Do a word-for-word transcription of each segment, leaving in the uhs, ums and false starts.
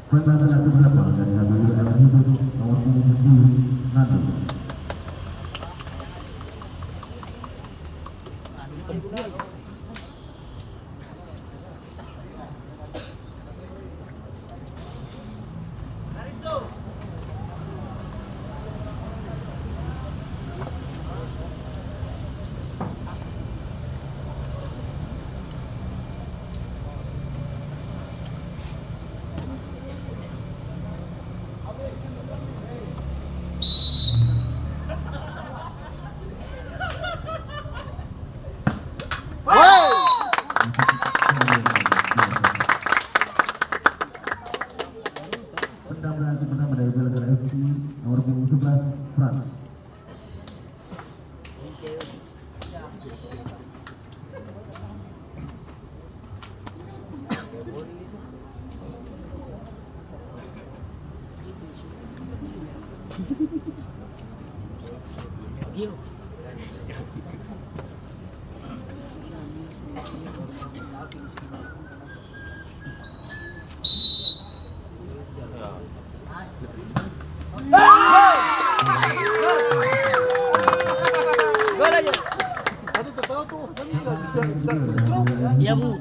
Pertandingan berapa dari H B W Air Hidup nomor punggung tujuh, Nando. Tendangan pertama dari Belanda F C, nomor punggung sebelas, Frans. Iya, Bu.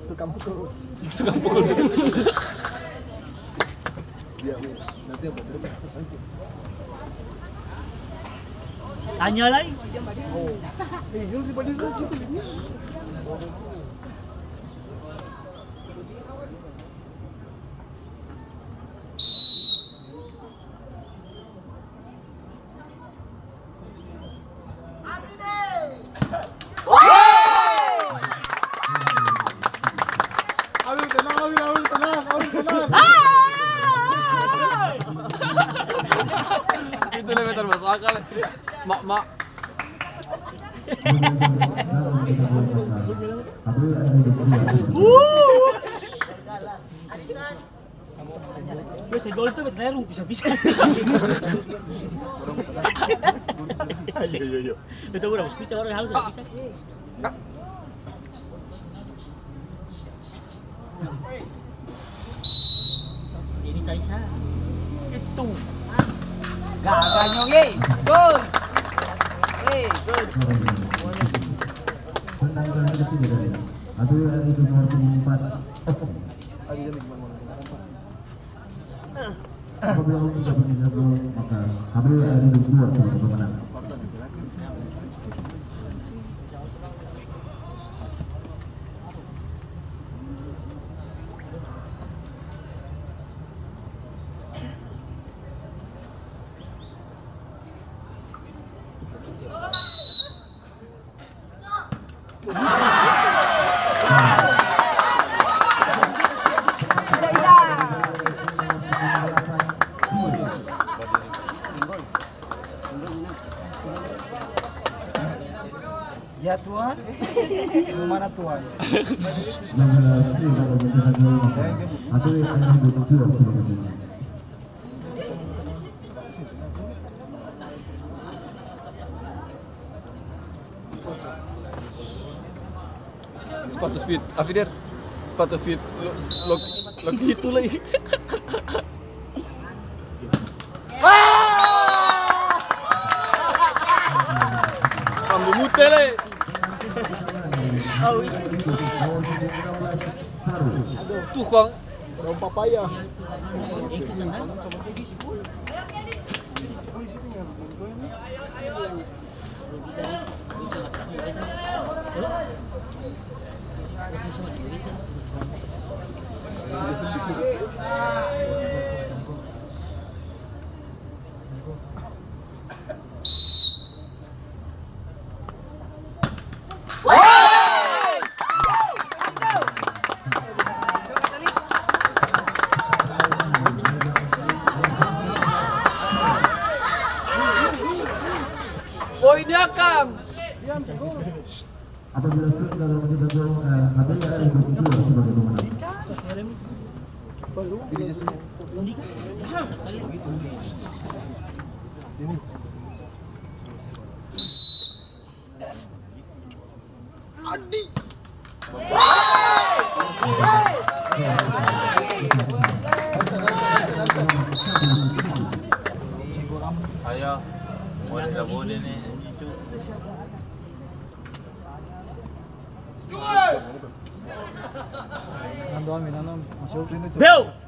Tukang pukul. Tukang pukul. Iya, iya. Nanti apa? Tanya lai. Oh. Eh, yang si Badin tu, gitu. Awil, tenang, Awil, Awil, tenang, Awil, tenang. Itu lebih termasuk akal. Mak, mak. Biasa gol tuh, betul, bisa-bisa. Iya, iya, iya. Betul, udah, bisa orang hal tuh, bisa. Ini tadi sa. Itu. Gaganya, ye. Gol. Eh, gol. Tendangan ketiga dari Abdul Aziz nomor punggung empat. Apabila waktu tidak menjadi gol, maka Abdul Aziz keluar sebagai pemenang. Ya, Tuhan. Yang mana, Tuhan? Sepatu speed, Afider. Sepatu speed, lo, lo, lo gitu lagi. Rambu mute le. Tukang. Daun papaya. Poin di akang. Apabila sudah dalam kita gol, eh, H B W itu keluar sebagai pemenang. Beo!